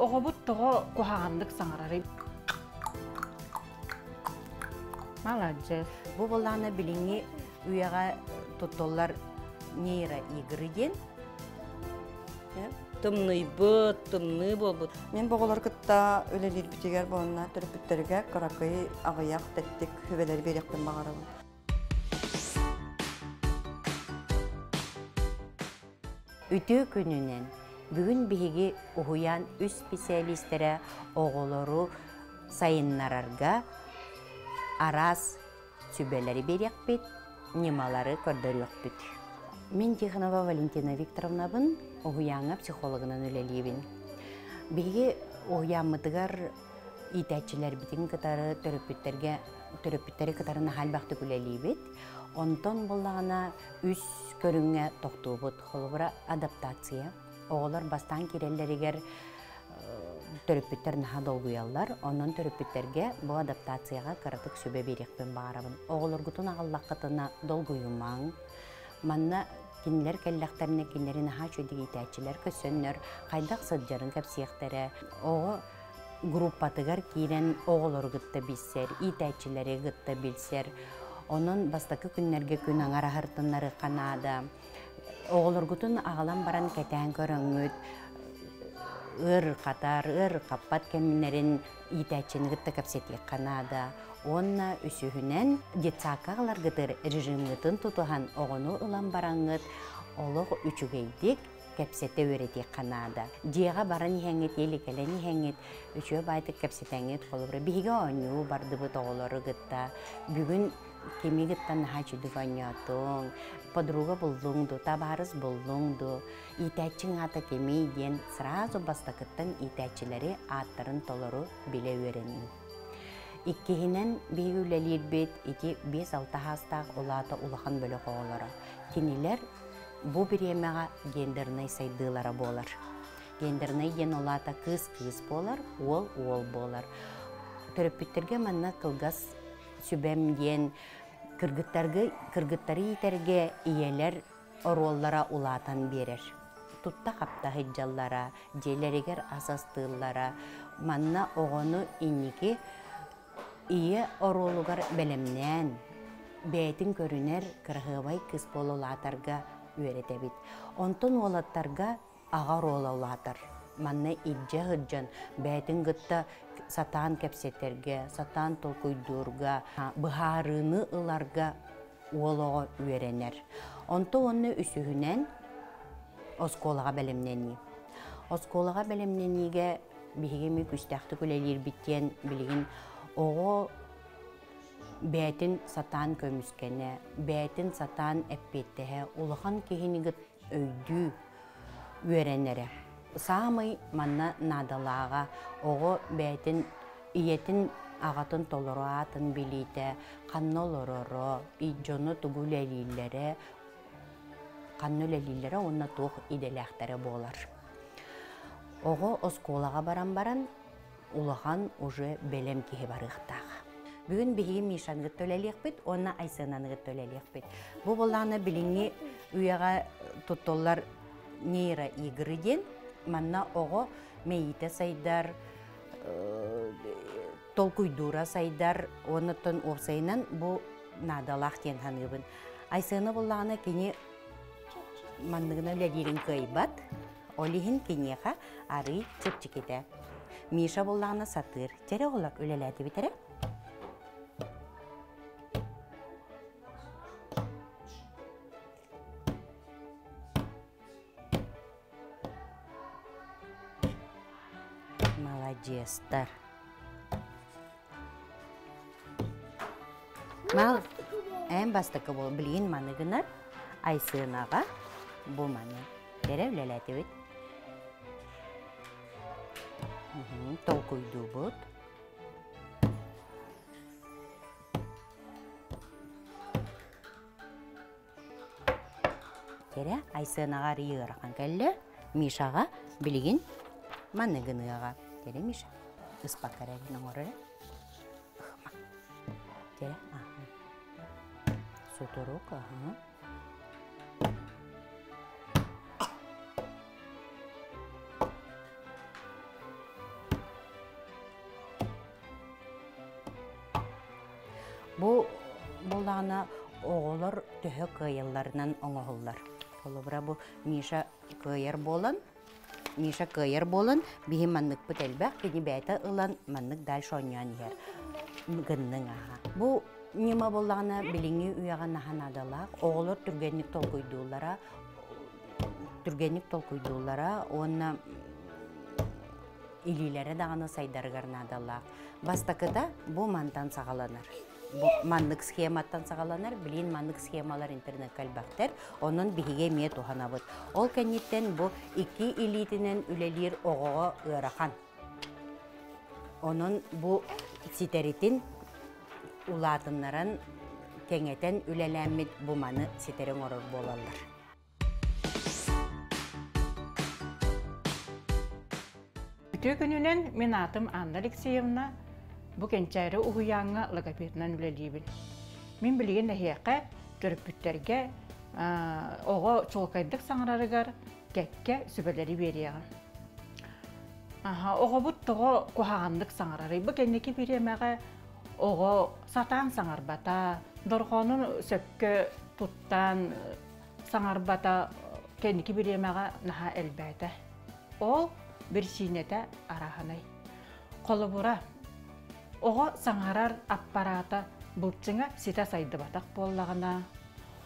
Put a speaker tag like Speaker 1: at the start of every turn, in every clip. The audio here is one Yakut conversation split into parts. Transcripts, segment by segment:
Speaker 1: Оҕобут тоҕо куһаҕаннык саҥарарый?
Speaker 2: Маладьыас. Бу былаана билиҥҥи үйэҕэ туттуллар нейроигры диэн.
Speaker 3: Тымныйбыт, тымныы буолбут.
Speaker 4: Мин бу оҕолору кытта үлэлиирбитигэр буолна төрөппүттэргэ кыракый аҕыйах тэттик сүбэлэри биэриэхпин баҕарабын.
Speaker 2: Үтүө күнүнэн! Бүгүн биһиги уһуйаан үс специалистэрэ оҕолору сайыннарарга араас сүбэлэри биэриэхпит, ньымалары көрдөрүөхпүт. Мин Тихонова Валентина Викторовнабын, уһуйааҥҥа психологынан үлэлиибин. Биһиги уһуйааммытыгар иитээччилэрбитин кытары төрөппүттэргэ төрөппүттэри кытары наһаа элбэхтик үлэлиибит. Онтон буоллаҕына үс көрүҥҥэ тохтуубут. Холобура, адаптация. Оҕолор бастаан киирэллэригэр төрөппүттэр наһаа долгуйаллар. Онон төрөппүттэргэ бу адаптацияҕа кыратык сүбэ биэриэхпин баҕарабын. Оҕолоргутун аҕаллаххытына долгуйумаҥ. Манна кинилэр кэллэхтэринэ кинилэри наһаа үчүгэйдик иитээччилэр көрсөннөр хайдах сылдьарын кэпсиэхтэрэ. Оҕо группатыгар киирэн оҕолору кытта билсэр, иитээччилэри кытта билсэр. Онон бастакы күннэргэ күн аҥар аһартыннарыахха наада. Оҕолоргутун аҕалан баран кэтээн көрөҥҥүт, ыарырҕатар, ыарырҕаппат кэмнэрин иитээччини кытта кэпсэтиэххэ наада. Уонна үсүһүнэн, детсадка аҕаларгытыгар режимҥытын тутуһан оҕону ылан бараҥҥыт олох үчүгэйдик кэпсэтэ үөрэтиэххэ наада. Дьиэҕэ баран иһэҥҥит, или кэлэн иһэҥҥит, үчүгэй баайдык кэпсэтэҥҥит, холобура, биһиги оонньуу бардыбыт оҕолору кытта, бүгүн кими кытта наһаа үчүгэй оонньоотуҥ, подруга буллуҥ дуу, табаарыс буллуҥ дуу, иитээччиҥ аата кимий диэн сразу бастакыттан иитээччилэри ааттарын толору билэ үөрэниҥ. Иккиһинэн, биһиги үлэлиирбит ити 5-6 саастаах улаата улахан бөлөх оҕолоро. Кинилэр Бу бириэмэҕэ гендернай сайдыылара буолар. Гендернай диэн ол аата кыыс-кыыс буолар, уол-уол буолар. Төрөппүттэргэ манна кылгас сүбэм диэн кыргыттаргы кыргыттары иитэргэ ийэлэр оруоллара улаатан биэрэр. Тутта-хапта сылдьаллара, дьиэлэригэр ас астыыллара. Манна оҕону инники Ийэ оруолугар бэлэмнээн, бэйэтин көрүнэр кыраһыабай кыыс буола улаатарга үөрэтэбит. Онтон уолаттарга аҕа оруола улаатар. Манна илдьэ сылдьан, бэйэтин кытта сатаан кэпсэтэргэ, сатаан толкуйдуурга, быһаарыыны ыларга уол оҕо үөрэнэр. Онто уонна үсүһүнэн оскуолаҕа бэлэмнэнии. Оскуолаҕа бэлэмнэниигэ биһиги эмиэ күүстээхтик үлэлиирбит диэн билигин оҕо бэйэтин сатаан көмүскэнэ, бэйэтин сатаан эппиэттэһэ, улахан киһини өйдүү үөрэнэрэ. Саамай манна наадалааҕа оҕо бэйэтин ийэтин аҕатын толору аатын билиитэ, ханна олороро, дьоно тугу үлэлииллэрэ, ханна үлэлииллэрэ уонна туох идэлээхтэрэ буолар. Оҕо оскуолаҕа баран баран улахан уже бэлэм киһи барыахтаах. Бүгүн биһиги Мишаны кытта үлэлиэхпит уонна Айсенаны кытта үлэлиэхпит. Бу былаана билиҥҥи үйэҕэ туттуллар нейроигры диэн. Манна оҕо мэйиитэ сайдар, толкуйдуура сайдар, уонна уопсайынан бу наадалаах диэн саныыбын. Айсена буллаҕына кини манныгынан үлэлиирин кыайбат. Ол иһин киниэхэ арыый чэпчэкитэ. Миша буллаҕына сатыыр. Чэрэ оҕолор үлэлээтибит эрэ. Маладьыастар. Мал, эн бастакы бол билигин маны гынар, Айсынаҕа бу маны. Эрэ үлэлээтибит. Толкуйдуубут. Кэрэ Айсыанаҕа арыйыы ыарахан кэллэ. Мишаҕа билигин манны гыныаҕа. Кэрэ Миша, ыспакка эрэ оҥорор эрэ. Кэрэ, аха. Сутурук, аха. Бу буоллаҕына оҕолор төһө кыайалларынан оҥоһуллар. Холобура бу Миша кыайар буолан, Миша кыайар буолан, биһи манныкпыт элбэх, кини бэйэтэ ылан маннык дальше оонньоон иһэр. Гынныҥ аха. Бу ньыма буоллаҕына билиҥҥи үйэҕэ наһаа наадалаах. Оҕолор түргэнник толкуйдууллара, түргэнник толкуйдууллара уонна илиилэрэ даҕаны сайдарыгар наадалаах. Бастакыта бу мантан саҕаланар. Бу маннык схематтан саҕаланар. Билигин маннык схемалар интернеккэ элбэхтэр. Онон биһиги эмиэ туһанабыт. Ол кэнниттэн бу икки илиитинэн үлэлиир оҕоҕо ыарахан. Онон бу ситэритин улаатыннаран, кэҥэтэн үлэлээммит бу маны ситэри оҥорор буолаллар.
Speaker 1: Үтүө күнүнэн мин аатым Анна Алексеевна, бу Кэнчээри уһуйааҥҥа логопедынан үлэлиибин. Мин билигин эһиэхэ төрөппүттэргэ оҕо чуолкайдык саҥарарыгар кэккэ сүбэлэри биэриэҕим. Оҕобут тоҕо куһаҕаннык саҥарарый? Бу кэнники бириэмэҕэ оҕо сатаан саҥарбата, дорҕоонун сөпкө туттан саҥарбата кэнники бириэмэҕэ наһаа элбээтэ. Ол биричиинэтэ арааһынай. Холобура, оҕо саҥарар аппараата былчыҥа ситэ сайдыбатах буоллаҕына,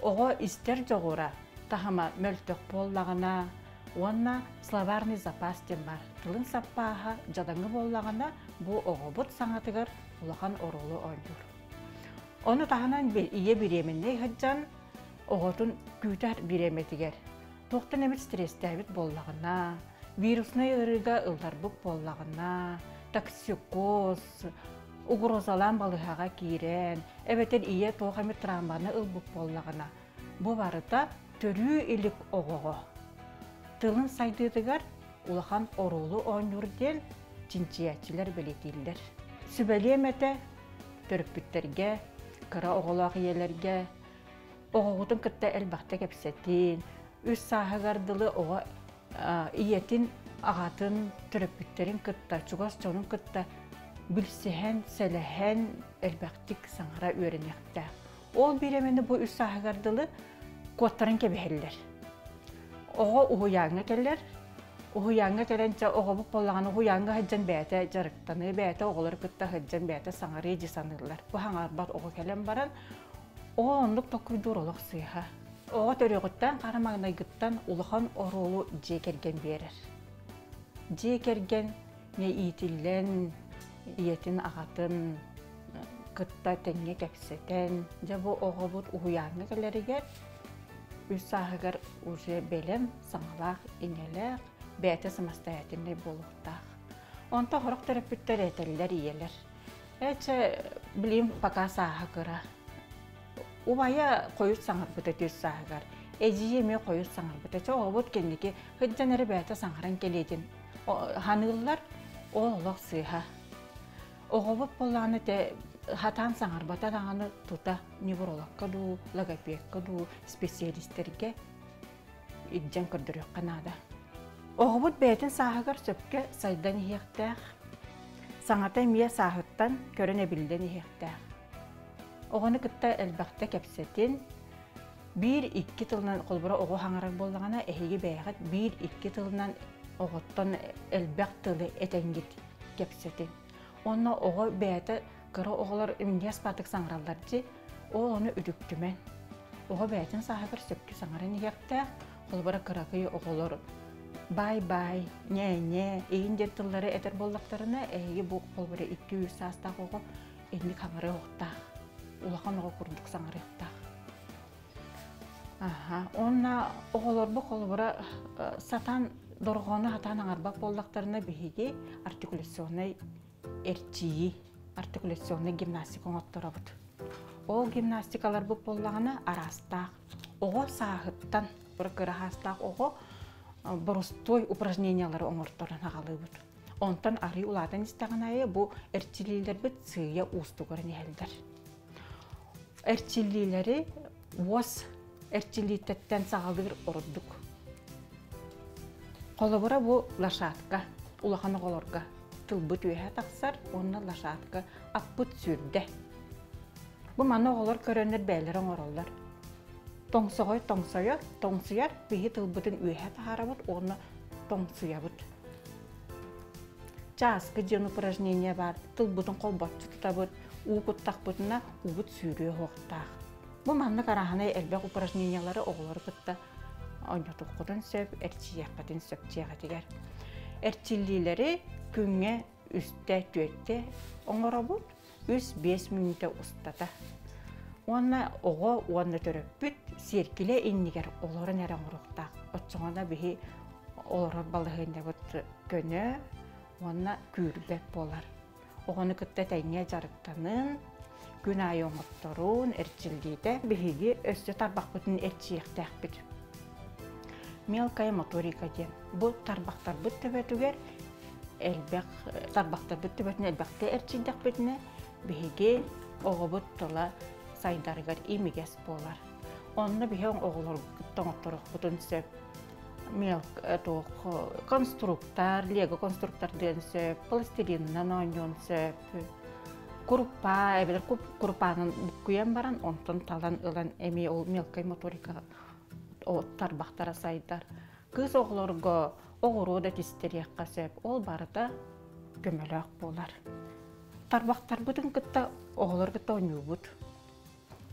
Speaker 1: оҕо истэр дьоҕура таһыма мөлтөх буоллаҕына уонна словарный запас диэн баар тылын саппааһа дьадаҥы буоллаҕына, бу оҕобут саҥатыгар улахан оруолу оонньуур. Ону таһынан ийэ бириэмэннэй сылдьан оҕотун күүтэр бириэмэтигэр туохтан эмит стресстээбит буоллаҕына, вируснай ыарыыга ылларбыт буоллаҕына, токсикоз, угрозалаан балыыһаҕа киирэн, эбэтэр ийэ туох эмит травманы ылбыт буоллаҕына, бу барыта төрүү илик оҕоҕо тылын сайдыытыгар улахан оруолу оонньуур диэн чинчийээччилэр бэлиэтииллэр. Сүбэлиэм этэ төрөппүттэргэ, кыра оҕолоох ийэлэргэ оҕоҕутун кытта элбэхтэ кэпсэтин, үс сааһыгар дылы оҕо ийэтин, аҕатын, төрөппүттэрин кытта, чугас дьонун кытта билсиһэн, сэлэһэн элбэхтик саҥара үөрэниэхтээх. Ол бириэмэни бу үс сааһыгар дылы куоттаран кэбиһэллэр. Оҕо уһуйааҥҥа кэлэр, уһуйааҥҥа кэлэн чэ оҕобут буоллаҕына уһуйааҥҥа сылдьан бэйэтэ дьарыктаныы, бэйэтэ оҕолору кытта сылдьан бэйэтэ саҥарыы дии саныыллар. Бу хаҥарбат оҕо кэлэн баран оҕо оннук толкуйдуур олох сыыһа. Оҕо төрүөҕүттэн хара маҥнайгыттан улахан оруолу дьиэ кэргэн биэрэр. Дьиэ кэргэн иитиллэн, ийэтин, аҕатын кытта тэҥҥэ кэпсэтэн, дьэ бу оҕобут уһуйааҥҥа кэлэригэр үс сааһыгар уже бэлэм, саҥалаах, иҥэлээх, бэйэтэ самостоятельнай буолуохтаах. Онтон сорох төрөппүттэр этэллэр ийэлэр. Ээ чэ, билим пока сааһа кыра. Убайа хойут саҥарбыта түс сааһыгар. Эдьиийэ эмиэ хойут саҥарбыта. Чэ оҕобут кэнники сылдьан эрэ бэйэтэ саҥаран кэлиэтин ханыыллар, ол олох сыыһа. Оҕобут буоллаҕына те хатаан саҥарбата даҕаны тута неврологка дуу, логопедка дуу, специалистэргэ илдьэн көрдөрүөххэ наада. Оҕобут бэйэтин сааһыгар сөпкө сайдан иһиэхтээх, саҥата эмиэ сааһыттан көрөн эбиллэн иһиэхтээх. Оҕону кытта элбэхтэ кэпсэтин, биир-икки тылынан холобура оҕо хаҥарар буоллаҕына, эһиги бэйэҕит биир-икки тылынан оҕоттон элбэх тылы этэҥҥит кэпсэтин. Уонна оҕо бэйэтэ кыра оҕолор имнигэс баатык саҥараллар дии, ол ону үтүктүмэн. Оҕо бэйэтин сааһыгар сөпкө саҥаран иһиэхтээх, холобура кыракый оҕолор бай-бай, ньээ-ньээ, иин диэн тыллары этэр буоллахтарына, эһиги бу холобура икки-үс саастаах оҕо инник хаҥарыахтаах, улахан оҕо курдук саҥарыахтаах. Аха, уонна оҕолорбут холобура сатаан дорҕоону сатаан аҥарбат буоллахтарына биһиги артикуляционнай эрчийии, артикуляционнай гимнастика оҥотторобут. Ол гимнастикаларбыт буоллаҕына араастаах. Оҕо сааһыттан, кыра саастаах оҕо боростуой упражнениялары оҥорторон аҕалыыбыт. Онтон арыы улаатан истэҕин аайы бу эрчиллиилэрбит сыыйа уустугуран иһэллэр. Эрчиллиилэри уос эрчиллиитэттэн саҕалыыр ордук. Холобура бу лошадка улахан оҕолорго тылбыт үөһэ тахсар уонна лошадка аппыт сүүрдэ. Бу маны оҕолор көрөннөр бэйэлэрэ оҥороллор. Тоҥсоҕой тоҥсойор, тоҥсуйар, биһи тылбытын үөһэ таһаарабыт уонна тоҥсуйабыт. Чааскы диэн упражнение баар, тылбытын холбоччу тутабыт, уу куттахпытына уубут сүүрүө суохтаах. Бу маннык арааһынай элбэх упражнениялары оҕолору кытта оонньотуоххутун сөп, эрчийиэххитин сөп дьиэҕитигэр. Эрчиллиилэри күҥҥэ үстэ, түөртэ оҥоробут, 3-5 мүнүүтэ устата. Уонна оҕо уонна төрөппүт сиэркилэ иннигэр олорон эрэ оҥоруохтаах. Оччоҕуна биһи олорор балаһыанньабыт көнө уонна күүрбэт буолар. Оҕону кытта тэҥҥэ дьарыктанын, күн аайы оҥотторун, эрчиллиитэ. Биһиги өссө тарбахпытын эрчийиэхтээхпит. Мелкая моторика диэн. Бу тарбахтарбыт төбөтүгэр элбэх тарбахтарбыт төбөтүн элбэхтэ эрчийдэхпитинэ, биһиги оҕобут тыла сайдарыгар имигэс буолар. Онно биһи оҕолорго кытта оҥотторуохпутун сөп. Туох конструктор, лего конструктордыан сөп, пластилинынан оонньуон сөп. Куруппа, эбэтэр курупаанан буккуйан баран, онтон талан ылан эмиэ ол мелкай моторика тарбахтара сайдар. Кыыс оҕолорго оҕуруо да тистэриэххэ сөп, ол барыта көмөлөөх буолар. Тарбахтарбытын кытта оҕолор кытта оонньуубут.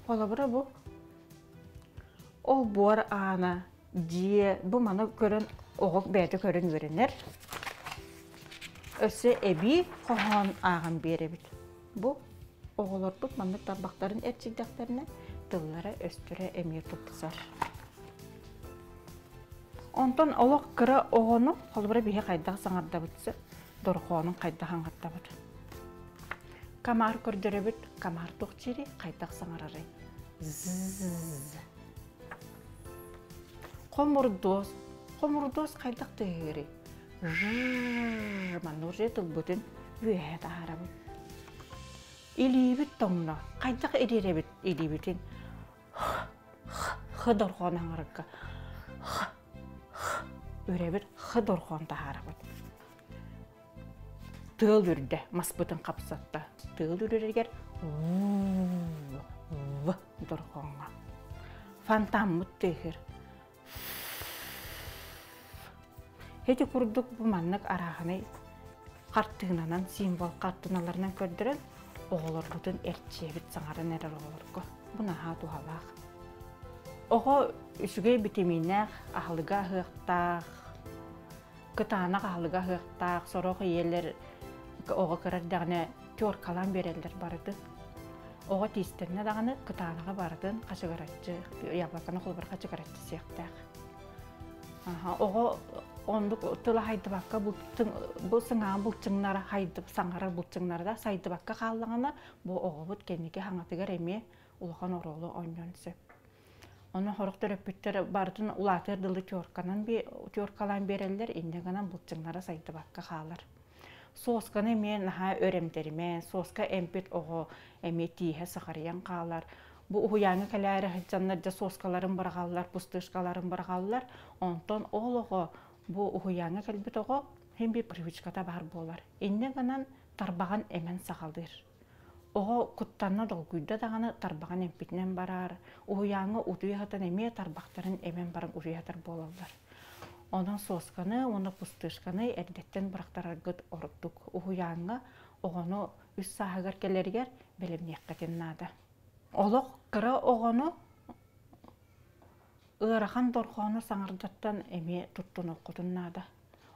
Speaker 1: Холобура бу ол буор аана дьиэ бу маны көрөн оҕо бэйэтэ көрөн үөрэнэр. Өссө эбии хоһоон ааҕан биэрэбит. Бу оҕолорбут маннык тарбахтарын эрчийдэхтэринэ тыллара-өстөрө эмиэ тупсар. Онтон олох кыра оҕону, холобура биһи хайдах саҥардабыт дорҕоонун хайдах аҥардабыт. Камаар көрдөрөбүт, камаар туох диири хайдах саҥарарый? Ззз. Хомурдуос, хомурдуос хайдах тыаһыырый? Жжж, манна уже тылбытын үөһэ таһаарабыт. Илиибит тоҥно, хайдах ириэрэбит илиибитин? Х, х, х дорҕоон аҥарга х, х, үрэбит х дорҕоон таһаарабыт. Тыал үрдэ маспытын хапсатта. Тыал үрэригэр в дорҕооҥҥо. Фонтаммыт тыаһыыр. Ити курдук бу маннык арааһынай хартыынанан, символ хартыыналарынан көрдөрөн оҕолорбутун эрчийэбит саҥаран эрэр оҕолорго. Бу наһаа туһалаах. Оҕо үчүгэй битэмииннээх аһылыга аһыахтаах, кытаанах аһылыга аһыахтаах, сорох ийэлэр оҕо кыра эрдэҕинэ теркалаан биэрэллэр барытын. Оҕо тиистэннэ даҕаны кытаанаҕы барытын хачыгыраччы, яблоканы холобур хачыгыраччы сиэхтээх. Оҕо оннук тыла хайдыбакка бу сыҥаан булчуҥнара хайдып саҥарар булчуҥнара да сайдыбакка хааллаҕына бу оҕобут кэнники хаҥатыгар эмиэ улахан оруолу оонньуон сөп. Ону сорох төрөппүттэр барытын улаатыар дылы терканан теркалаан биэрэллэр, инньэ гынан былчыҥнара сайдыбакка хаалар. Сосканы эмиэ наһаа өр эмтэримэ, соска эмпит оҕо эмиэ тииһэ сахарыйан хаалар. Бу уһуйааҥҥа кэлээри сылдьаннар дьэ соскаларын быраҕаллар, пустышкаларын быраҕаллар. Онтон ол оҕо бу уһуйааҥҥа кэлбит оҕо син биир привычката баар буолар. Инньэ гынан тарбаҕын эмэн саҕалыыр. Оҕо куттанна долгуйда даҕаны тарбаҕын эмпитинэн барар, уһуйааҥҥа утуйа сытан эмиэ тарбахтарын эмэн баран утуйа сытар буолаллар. Онон сосканы уонна пустышканы эрдэттэн бырахтараргыт ордук. Уһуйааҥҥа оҕону үс сааһыгар кэлэригэр бэлэмниэххитин наада. Олох кыра оҕону ыарахан дорҕоону саҥардаттан эмиэ туттунуоххутун наада.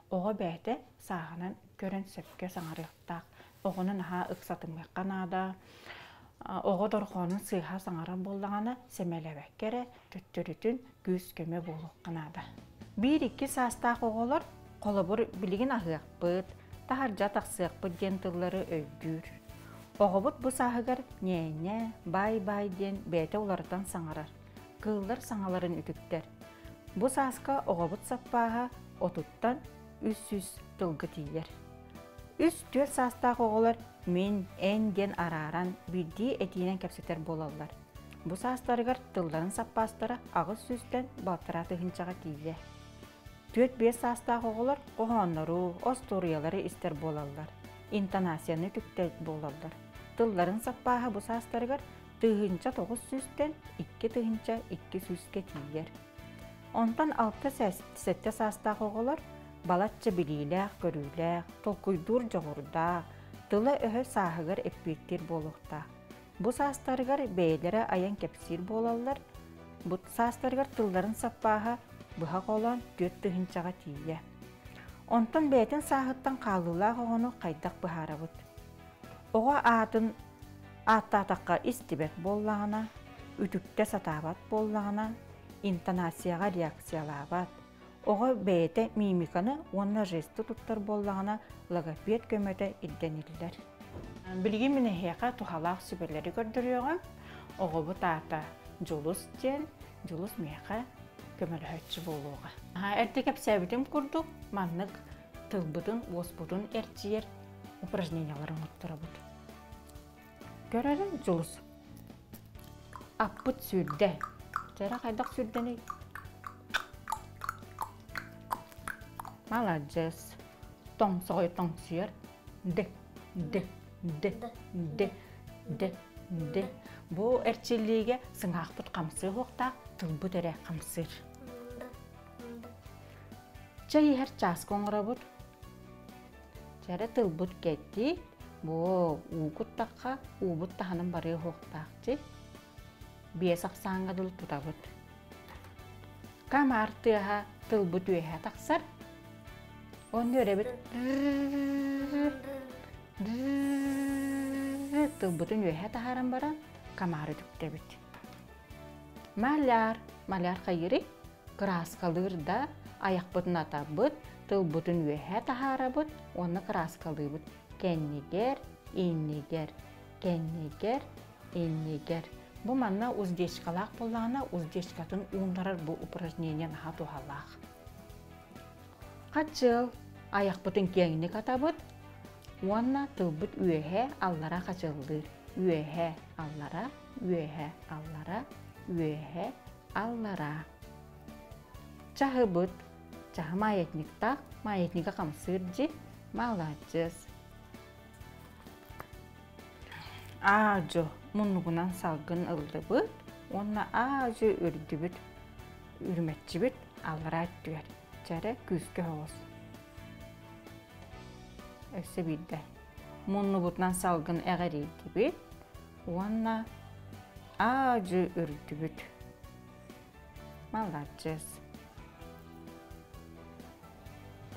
Speaker 1: Оҕо бэйэтэ сааһынан көрөн сөпкө саҥарыахтаах. Оҕону наһаа ыксатымыахха наада. Оҕо дорҕоонун сыыһа саҥарар буоллаҕына, сэмэлээбэккэ эрэ төттөрүтүн күүс-көмө буолуохха наада. Биир-икки саастаах оҕолор холобур билигин аһыахпыт, таһырдьа тахсыахпыт диэн тыллары өйдүүр. Оҕобут бу сааһыгар ньээньэ, баай-баай диэн бэйэтэ уларытан саҥарар, кыыллар саҥаларын үтүктэр. Бу сааска оҕобут саппааһа отуттан 300 тылга тиийэр. Үс-түөрт саастаах оҕолор мин, эн диэн арааран биирдии этиинэн кэпсэтэр буолаллар. Бу саастарыгар тылларын саппаастара аҕыс сүүстэн балтараа тыһыынчаҕа тиийэр. Түөрт-биэс саастаах оҕолор хоһооннору, остуоруйалары истэр буолаллар, интонацияны үтүктэр буолаллар. Тылларын саппааһа бу саастарыгар 1900-тэн 2200-гэ тиийэр. Онтон 6-7 саастаах оҕолор балачча билиилээх-көрүүлээх, толкуйдуур дьоҕурдаах, тыла-өһө сааһыгар эппиэттиир буолуохтаах. Бу саастарыгар бэйэлэрэ айан кэпсиир буолаллар, бу саастарыгар тылларын саппааһа быһа холоон 4000-ҕа тиийэ. Онтон бэйэтин сааһыттан хаалыылаах оҕону хайдах быһаарабыт? Оҕо аатын ааттаатахха истибэт буоллаҕына, үтүктэ сатаабат буоллаҕына, интонацияҕа реакциялаабат, оҕо бэйэтэ мимиканы уонна жесты туттар буоллаҕына логопед көмөтө ирдэниллэр. Билигин мин эһиэхэ туһалаах сүбэлэри көрдөрүөҕүм. Оҕобут аата Дьулус диэн, Дьулус миэхэ көмөлөһөөччү буолуоҕа. Эрдэ кэпсээбитим курдук, маннык тылбытын, уоспутун эрчийэр упражнениялары оҥотторобут. Көр эрэ, Дьулус. Аппыт сүүрдэ. Чэрэ хайдах сүүрдэний? Маладьыас. Тоҥсоҕой тоҥсуйар. Д, Д, Д, Д, Д, Д. Бу эрчиллиигэ сыҥаахпыт хамсыы уохтаах, тылбыт эрэ хамсыыр. Чэй иһэр чааска оҥоробут. Чэрэ тылбыт кэтии, бу уу куттахха уубут таһынан барыа уохтаах дии. Биэс ахсааҥҥа дылы тутабыт. Камаар тыаһа тылбыт үөһэ тахсар. Онно үөрэбит тылбытын үөһэ таһааран баран камаары түктэбит. Маляр, маляр хайырый? Кырааскалыыр да айахпытын атабыт, тылбытын үөһэ таһаарабыт уонна кырааскалыыбыт. Кэннигэр, иннигэр, кэннигэр, иннигэр. Бу манна уздечкалаах буоллаҕына, уздечкатын ууннарар бу упражнение наһаа туһалаах. Хачыал айахпытын киэҥник атабыт уонна тылбыт үөһэ аллара хачыллыыр. Үөһэ аллара, үөһэ аллара, үөһэ аллара. Чаһыбыт, чаһы маятниктаах, маятнига хамсыыр дьи, маладьыас. Аа-дьу муннугунан салгын ыллыбыт уонна аа-дьу үрдүбүт, үрүмэччибит аллараа өттүгэр чэрэ күүскэ оҕус. Өссө биирдэ муннубутунан салгын эҕэрийдибит уонна аа-дьу үрдүбүт. Маладьыас.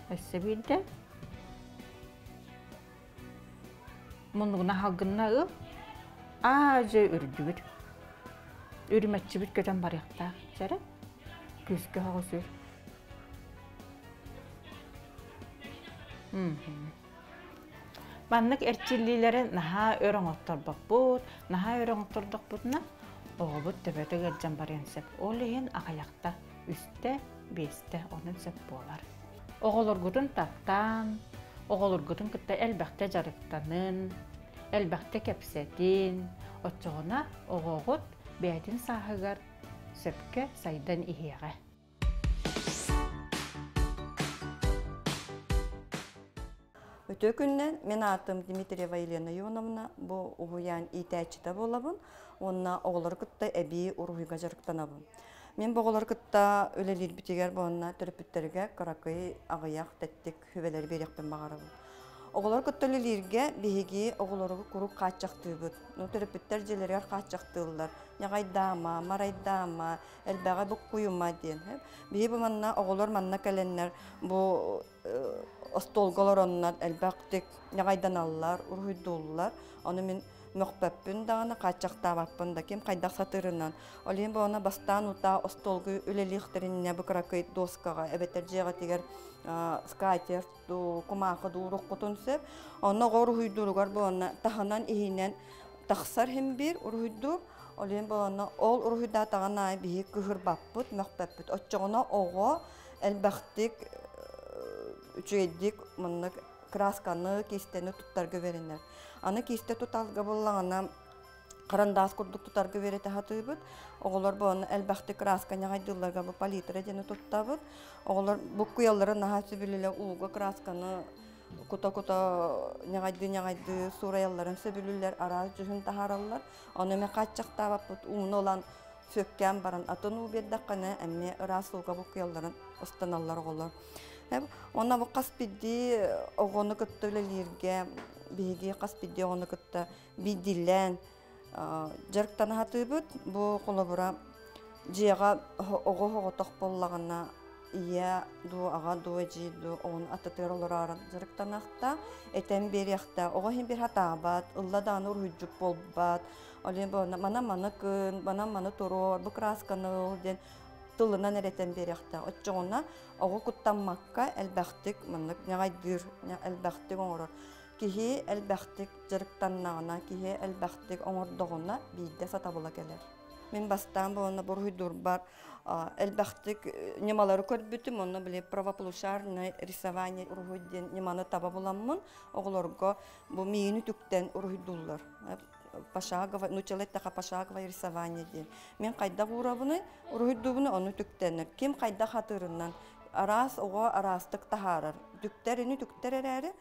Speaker 1: Өссө биирдэ Муннугуна халгынна ыл, аа-дьэ үрдүбүт. Үрүмэччибит көтөн барыахтаах. Чэрэ, күүскэ оҕус үр. Маннык эрчиллиилэри наһаа өр оҥотторбоппут, наһаа өр оҥоттордохпутуна оҕобут төбөтө ыалдьан барыан сөп. Ол иһин аҕыйахта үстэ, биэстэ онон сөп буолар. Оҕолоргутун таптаан, оҕолоргутун кытта элбэхтэ дьарыктанын, элбэхтэ кэпсэтин, оччоҕуна оҕоҕут бэйэтин сааһыгар сөпкө сайдан иһиэҕэ.
Speaker 4: Үтүө күннэн, мин аатым Дмитриева Елена Ионовна, бу уһуйаан иитээччитэ буолабын уонна оҕолору кытта эбии уруһуйга дьарыктанабын. Мин бу оҕолору кытта үлэлиирбитигэр уонна төрөппүттэргэ кыракый аҕыйах тэттик сүбэлэри биэриэхпин баҕарабын. Оҕолору кытта үлэлииргэ биһиги оҕолору куруук хааччахтыыбыт. Ну, төрөппүттэр дьиэлэригэр хааччахтыыллар. Ньаҕайдаама, марайдаама, элбэҕи буккуйума диэн. Биһи бу манна оҕолор манна кэлэннэр бу остуолга олороннор элбэхтик ньаҕайданаллар, уруһуйдууллар. Ону мин мөхпөппүн даҕаны, хааччахтаабаппын да, ким хайдах сатыырынан. Ол иһин буолана бастаан утаа остуолга үлэлиэхтэринэ бу кыракый доскаҕа эбэтэр дьиэҕитигэр скатерть дуу, кумаахы дуу уруккутун сөп. Онно оҕо уруһуйдууругар буолана таһынан иһинэн тахсар иһин биир уруһуйдуур. Ол иһин буолана ол уруһуйдаатаҕын аайы биһи кыһырбаппыт, мөхпөппүт. Оччоҕуна оҕо элбэхтик үчүгэйдик маннык красканы, киистэни туттарга үөрэнэр. Аны киистэ туталга буллаҕына харандаас курдук тутарга үөрэтэ сатыыбыт. Оҕолор бу ону элбэхтик краска ньаҕайдыылларга бу палитра диэни туттабыт. Оҕолор буккуйалларын наһаа сөбүлүүлэр ууга красканы Кута-кута ньаҕайдыы-ньаҕайдыы суурайалларын сөбүлүүллэр, араас дьүһүн таһаараллар. Ону эмэ хааччахтаабаппыт, ууну ылан сүөккээн баран атын уу биэрдэххинэ эмиэ ыраас ууга буккуйалларын ыстаналлар оҕолор. Уонна бу хас биирдии оҕону кытта үлэлииргэ биһиги хас биирдии оҕону кытта биирдиилээн дьарыктана сатыыбыт. Бу холобура дьиэҕэ оҕо оҕотох буоллаҕына ийэ дуу, аҕа дуу, эдьиий дуу оҕону аттытыгар олороору дьарыктаныахта, этэн биэриэхтэ. Оҕо иһин биир хатаабат, ылла даҕаны уруһуйдьут буолбат. Ол иһин буолна манан маны кын, манан маны туруор, бу красканы ыл диэн тылынан эрэ этэн биэриэхтээх. Оччоҕуна оҕо куттаммакка элбэхтик маннык ньаҕайдыыр, элбэхтик оҥорор. Киһи элбэхтик дьарыктаннаҕына, киһи элбэхтик оҥордоҕуна биирдэ сатабыла кэлэр. Мин бастаан буолна буруйдуурбар элбэхтик ньымалары көрбүтүм, онно били правополушарное рисование уруһуй диэн ньыманы таба буламмын, оҕолорго бу миини түктэн уруһуйдууллар. Пошаговое, нууччалыы эттэххэ пошаговое рисование диэн. Мин хайдах уурабыный, уруһуйдуубуну ону түктэнэр. Ким хайдах хатыырынан араас оҕо араастык таһаарар. Түктэр ини түктэр эрээри,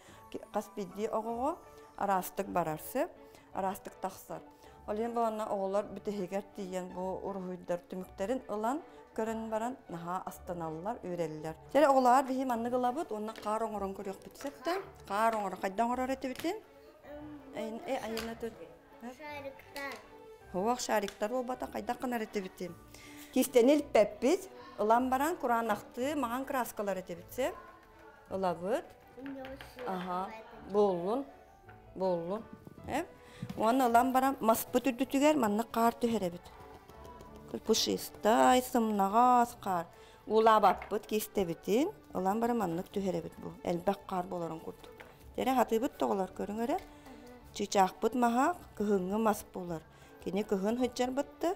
Speaker 4: хас биирдии оҕоҕо араастык барар сөп, араастык тахсар. Ол иһин буоланна оҕолор бүтэһигэр тиийэн бу уруһуйдар түмүктэрин ылан көрөн баран наһаа астаналлар, үөрэллэр. Чэ оҕолоор биһи маннык ылабыт уонна хаар оҥорон көрүөхпүт сөп да. Хаар оҥорон хайдах оҥорор этибитин? Э айына тут.
Speaker 5: Шариктар.
Speaker 4: Хуох шариктар буолбата хайдах гынар этибитин? Кистени илпэппит, ылан баран кураанахтыы маҥан краскалар этибит сөп. Ылабыт. Аха, буоллун. Буоллун. Э? Уонна ылан баран маспыт үрдүтүгэр маннык хаар түһэрэбит. Пушистай, сымнаҕас хаар. Уулаабаппыт киистэбитин ылан баран маннык түһэрэбит бу. Элбэх хаар буоларын курдук. Дьэрэ хатыыбыт тоҕолор көрүҥ эрэ. Чыычаахпыт маһа кыһыҥҥы мас буолар. Кини кыһын сылдьарбытты.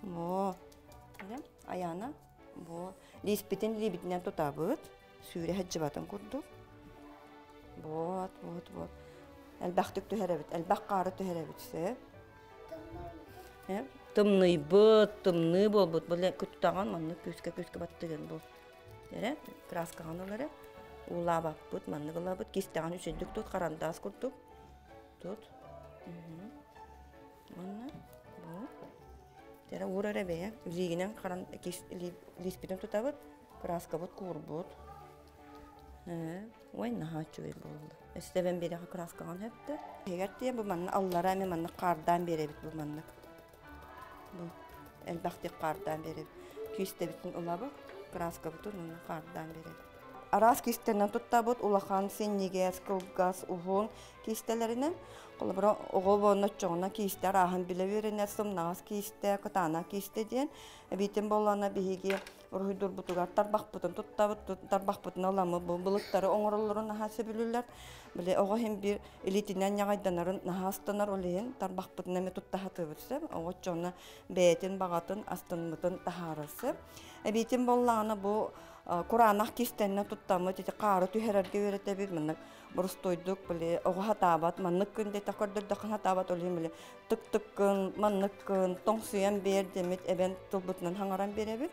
Speaker 4: Бу. Аяна. Бу. Лииспитин лиибитинэн тутабыт. Сүүрэ сылдьыбатын курдук. Вот, вот, вот. Элбэхтик түһэрэбит, элбэх хаары түһэрэбит сөп.
Speaker 3: Тымныйбыт, тымныы буолбут.
Speaker 4: Бу куттаҕын маннык күүскэ-күүскэ баттыгын бу. Эрэ, краскаҕын ыл эрэ. Уулаабаппыт, маннык ылабыт. Кистэҕин үчүгдүк тут, харандаас курдук. Тут. Уонна бу. Эрэ уур эрэ бэйэ. Илиигинэн харан лииспитин тутабыт. Краскабыт куурбут. Ой, наһаа үчүгэй буолла. Өстөбөн биэрэхэ краскаҕын сөптө. Иһигэр тиийэн бу манна аллара эми маннык хаардаан биэрэбит бу маннык. Бу элбэхтик хаардаан биэрэбит. Күүстэбитин ылабыт, краскабытын уонна хаардаан биэрэбит. Араас киистэнэн туттабыт улахан, синньигэс, кылгас, уһун киистэлэринэн. Холобура, оҕо буолан оччоҕуна киистэ арааһын билэ үөрэнэр, сымнаҕас киистэ, кытаанах киистэ диэн. Эбиитин буоллаҕына биһиги уруһуйдуурбутугар тарбахпытын туттабыт, тарбахпытын ыламмыт бу былыттары оҥороллорун наһаа сөбүлүүллэр. Били оҕо иһин биир илиитинэн ньаҕайданарын наһаа астынар, ол иһин тарбахпытын эмиэ тутта сатыыбыт сөп. Оҕо оччоҕуна бэйэтин баҕатын, астыммытын таһаарар сөп. Эбиитин буоллаҕына бу кураанах кистэннэ туттаммыт ити хаары түһэрэргэ үөрэтэбит маннык боростуойдук били оҕо хатаабат маннык күн диэтэх көрдөрдөххө хатаабат ол иһин били тык-тыккын манныккын тоҥсуйан биэр диэммит эбэн тылбытынан хаҥаран биэрэбит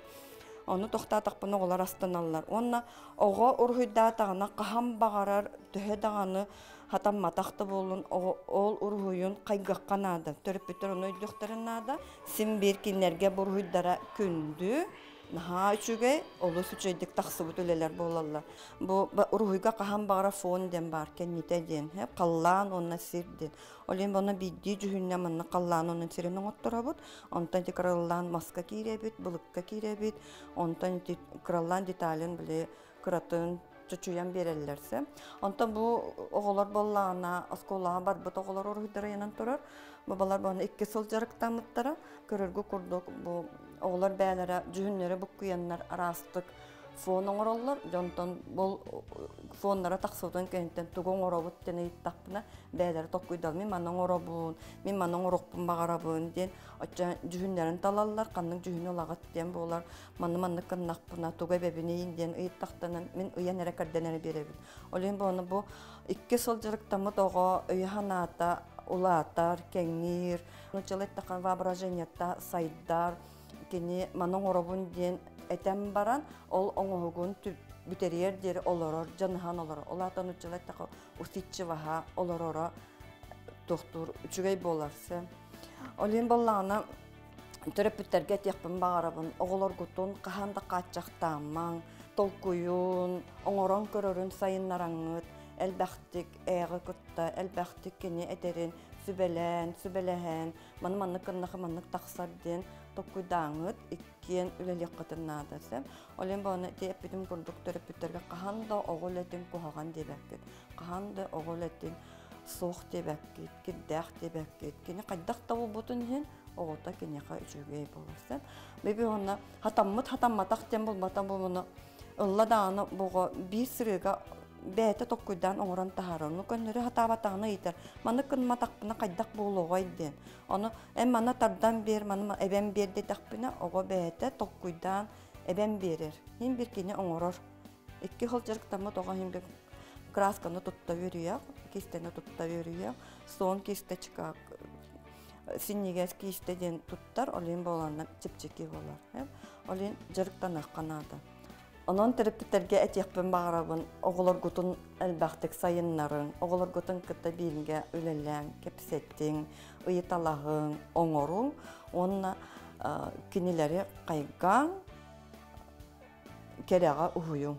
Speaker 4: ону тохтоотохпуна оҕолор астаналлар уонна оҕо уруһуйдаатаҕына хаһан баҕарар төһө даҕаны хатамматах да буоллун ол уруһуйун хайгыахха наада төрөппүттэр ону өйдүөхтэрин наада син биир кинилэргэ буруһуйдара күндү наһаа үчүгэй, олус үчүгэйдик тахсыбыт үлэлэр буолаллар. Бу уруһуйга хаһан баҕара фон диэн баар, кэннитэ диэн, халлаан уонна сир диэн. Ол иһин онно биирдии дьүһүннэ манна халлаан уонна сирин оҥотторобут, онтон ити кыраллаан маска киирэбит, былыкка киирэбит, онтон ити кыраллаан деталин били кыратын чочуйан биэрэллэр сэ. Онтон бу оҕолор буоллаҕына оскуолаҕа барбыт оҕолор уруһуйдара ыйанан турар. Бабалар буолан икки сыл дьарыктаммыттара. Көрөргө курдук бу оҕолор бэйэлэрэ дьүһүннэрэ буккуйаннар араастык фон оҥороллор. Дьонтон бұл фоннара тахсыбытын кэнниттэн тугу оҥоробут диэн ыйыттахпына бэйэлэрэ толкуйдал мин манна оҥоробун, мин манна оҥоруохпун баҕарабын диэн оччо дьүһүннэрин талаллар, ханнык дьүһүнү ылаҕыт диэн буолар. Манна маннык гыннахпына тугу эбэбиний диэн ыйыттахтана мин ыйан эрэ кэрдэн эрэ биэрэбин. Ол иһин буолана бу икки сыл дьарыктаммыт оҕо өйө-санаата улаатар, кэҥиир, нууччалыы эттэххэ воображениета сайдар, кини маны оҥоробун диэн этэн баран, ол оҥоһугун бүтэриэр диэри олорор, дьаныһан олорор. Ол аата нууччалыы эттэххэ усидчиваһа олороро туохтуур үчүгэй буолар. Ол иһин буоллаҕына төрөппүттэргэ этиэхпин баҕарабын, оҕолоргутун хаһан да хааччахтаамаҥ, толкуйун, оҥорон көрөрүн сайыннараҥҥыт, элбэхтик ээҕи кытта, элбэхтик кини этэрин сүбэлээн, сүбэлэһэн, маны маннык гыннаха маннык тахсар диэн толкуйдааҥҥыт, иккиэн үлэлиэххитин наада. Ол иһин буолана ити эппитим курдук төрөппүттэргэ хаһан да оҕо үлэтин куһаҕан диэбэккит, хаһан да оҕо үлэтин суох диэбэккит, кирдээх диэбэккит. Кини хайдах да буолбутун иһин оҕото киниэхэ үчүгэй буолар сөп. Биби уонна хатаммыт хатамматах диэн булбата буолуну ылла даҕаны буҕа биир сырыыга бэйэтэ толкуйдаан оҥорон таһаарар. Ону көннөрү хатаабатаҕына ыйытар. Маны гымматахпына хайдах буолуоҕай диэн. Ону эн маны тардан биэр, маны эбэн биэр диэтэхпинэ оҕо бэйэтэ толкуйдаан эбэн биэрэр. Иһин бир кини оҥорор. Икки хыл дьарыктаммыт оҕо иһин бир красканы тутта үөрүйэх, киистэни тутта үөрүйэх, суон кисточка синньигэс киистэ диэн туттар, ол иһин буоланна чэпчэки буолар. Ол иһин дьарыктаныахха наада. Онон төрөппүттэргэ этиэхпин баҕарабын, оҕолоргутун элбэхтик сайыннарыҥ, оҕолоргутун кытта бииргэ үлэлээҥ, кэпсэтиҥ, ыйыталаһыҥ, оҥоруҥ уонна кинилэри хайгааҥ, кэрэҕэ уһуйуҥ.